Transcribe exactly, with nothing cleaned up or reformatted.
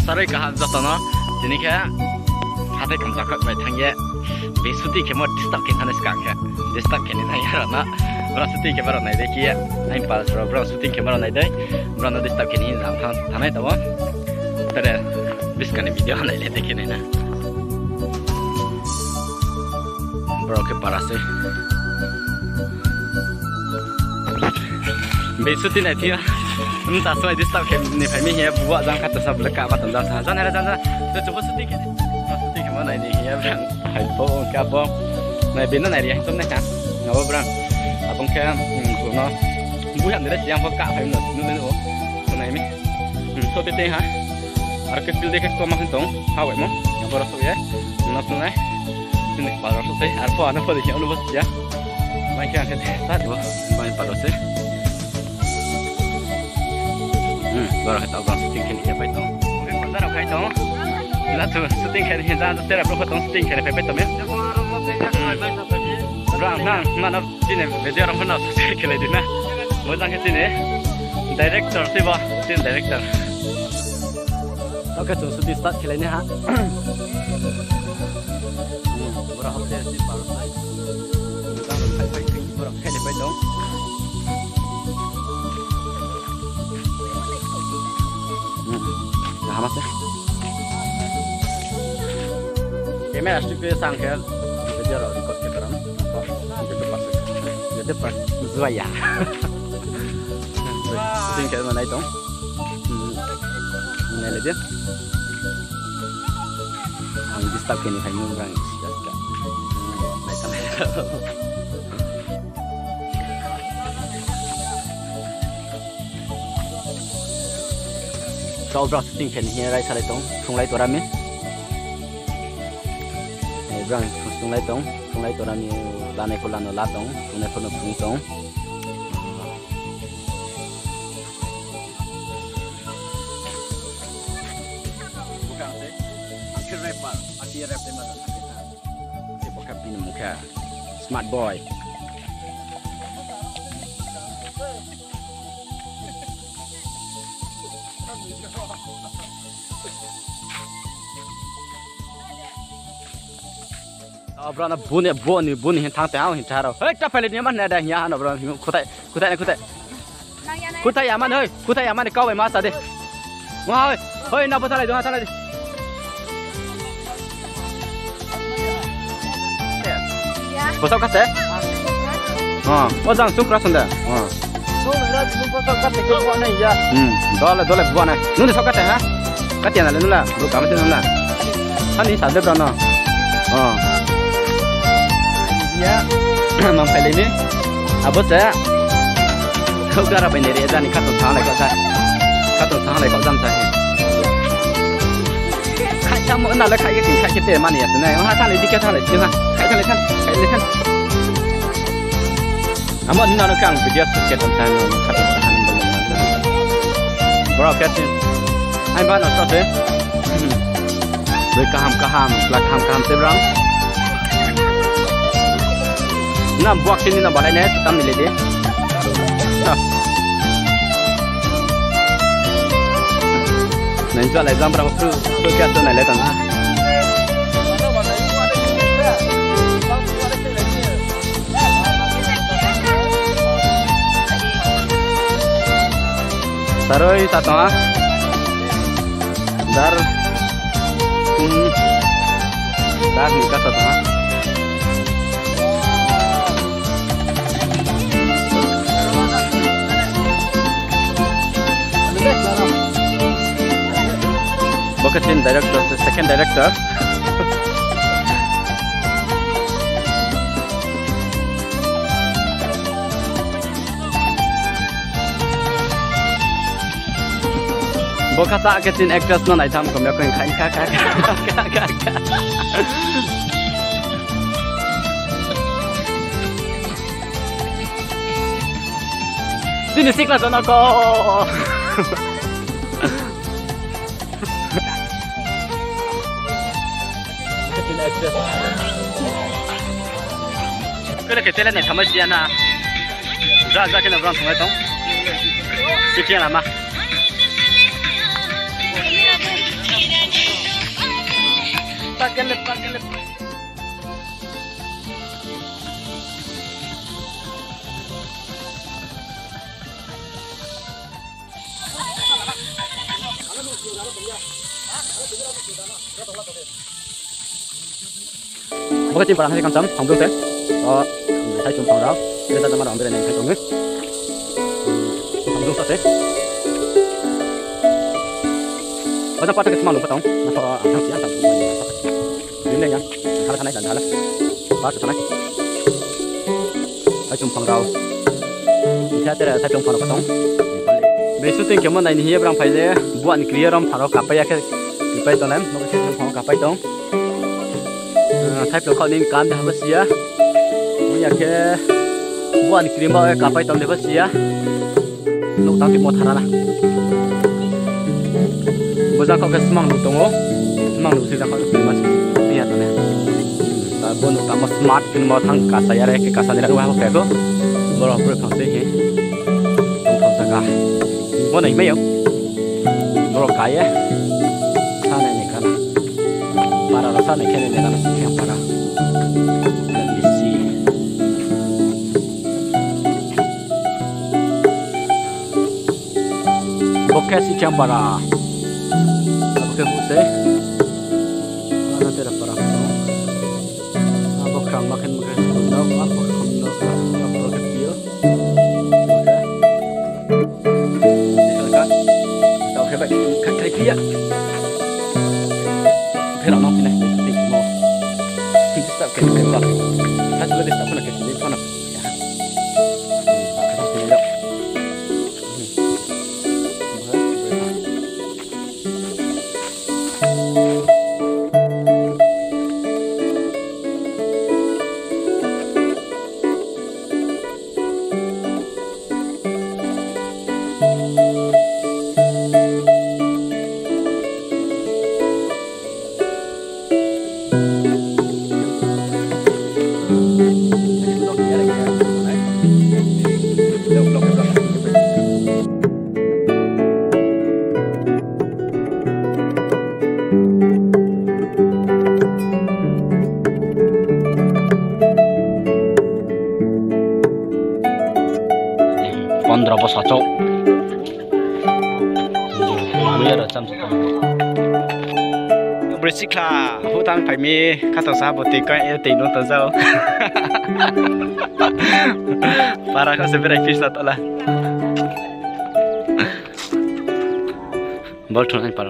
Saroi kaham joto no, tini khe hathai kham jakhat bai thanng ye, bini shooting khemo disturb khe thani skang khe, disturb khe ni nai ya rao no, brao shooting khemo rao nai dei khe ye, aini pal rao brao shooting khemo rao nai dei, brao no disturb khe ni hing thanng, thanngnai tong ou. Tere, buskang ni video nai le dei khe nai na. Brao khe para sei. Bini shooting nai thing yo. Mta soi disturb khe ni phai mi hing ye, buah jang kha to sa bole kaba tong jang sa. Jang nai ra, jang nai ra. To chubo shooting khe. Shooting khe ma nai ni hing ye brang. Hai bo, ong khe abo. Nai bini nai ri hai tom nai kha. Abo brang. Abo ong khe, um, bu no. Bu ham ni re siang pho ka phai no, nu le o. Nai mi. Hmm, so bete ha. Aro khe field de khe koma khe tong, ha wai mo. Abo rao so ye. No so nai. Chini kpal rao so sei. Arphuh ano pho de khe ono bo so ya. Mai khe ang khe te sa bo. Mai pal rao sei. Hmm, boro khe tao bang shooting khe ni khe pai tong. Khe konda rao khai tong. Lato shooting khe ni da tera bro kho tong shooting khe ni pai pai tong me. Bro ang nang mano. Chini video rao pho no subscribe khe lai di na. Bo jang khe chini director se bo, chini director. Tao khe chung shooting start khe lai ni ha. Boro hapte si pal sai. Jang khai pai khai boro khai ni pai tong. Hmm. Kaham se. Camera stick khe sang khe video rao record khe param. Jete pas, jete pas, juaya. Shooting khe ma nai tong. Hmm. Nai le di. Ang disturb khe ni phai ni brang. Hmm. Nai tong. Kau brang shooting khe ni hing ye raisa lai tong, sunglai tora mi. Eh, brang sunglai tong, sunglai tora mi, lanai pho lano la tong, sungnai pho no sung tong. Bukha se, ang khe rapper, ang khe rap de ma. Bukha bini mung khe Smart Boy. Abo brao no buni, buni, buni hing thanng te, ang hing thanng rao. Hei, ta phailai ni man na da hing ya, ano brao hing khutai, khutai na khutai. Khutai ya man, hei, khutai ya man, kau bai ma sa de. Wa, hei, hei, na bo thalai di, ha, thalai di. Bo sao kha se? O, o jang chung kra song de. O. Hmm, dole, dole, buah nai. Nung ni sao kha te, ha? Kati ya na le nung la, bro, kama se nung la. Hani sa de brao no. O. Ya. Mang phai le mi. Abo se. Kau kara bai nai re, jani khatung thanng lai kau sa. Khatung thanng lai kau jam sa. Khai samo na le khai khe ting khai khe te mani ya se nai. Ha thanng lai di khe thanng lai di ha. Khai thanng lai thanng, khai lai thanng. Amo ni nano khe ang video shoot khe tong sa no khatung sa han bo. Boro khe tin. Ai ba no sa se. Boi kaham kaham, chla kaham kaham se brang. Nam buak sini na balai ne, tam ni le di. Ah. Nai jua lai jang brang tu, tu kya tu nai le tang ha. Saroi sa tong ha. Dar. Hmm. Dar ni kata tong ha. Bo khe chini director, second director. Bo kha sa khe chini actress no naitham kom ya khe khai kha kha kha kha kha. Chini sikla jono ko. Kele khe tele nai thamai siya na. Ja, ja khe na brang thanglai tong. Sikhe lama. Pakele, pakele. Bo khe chini para ha se kamsam, thangdung se. O, thaichum phang rao, bere jama rao, bere nai thai tong. Thangdung sa se. Bo jang pata khe smang lung pha tong, na pha ang thang si ang thang. Rim nai ya, thala thanai, thala. Ba thanai. Thaichum phang rao. Khe tere thaichum phang rao khe tong. Bai shooting khe mo nai ni hing ye brang phai le, buah ni kri ye rom phang rao kapai ya khe, kapai tong nai, mo khe thaichum phang rao kapai tong. Eh, thaiphlung khaoh ni kam de habo siya. Mo ya khe, buah ni kri ma ye kapai tong de habo siya. Nouh tang timo thara na. Bo jang khaoh khe smang lung tong ou. Smang lung si jang khaoh khe ma si. Ni ya tong nai. Ta bo nouh tangmo smart khe mo thang kasa ya re khe kasa ni ra wa khe ko. Borok broi phang se he. Tong thang saka. Bo nai mai yo. Borok ka ye. Sa nai ni kana. Para rao sa nai khe nai ni kana si khe para. Bisi. Bo khe Sikhiang para. Abo khe Husei. Ano tera para. Abo khrang ma khe, ma khe, no, abo khe, no, abo khe pil. Tau khe bai khai, khai phi ya. Pherao no phi nai, phi mo. Phi start khe, khai pa. Khai sula de start phone khe, phone. Pondro boso chouh. Broi sikla, hu tang phai mi, khato sa bo tei kai, tei no ta jao. Para kha se berai fis na tola. Bol thun ai para.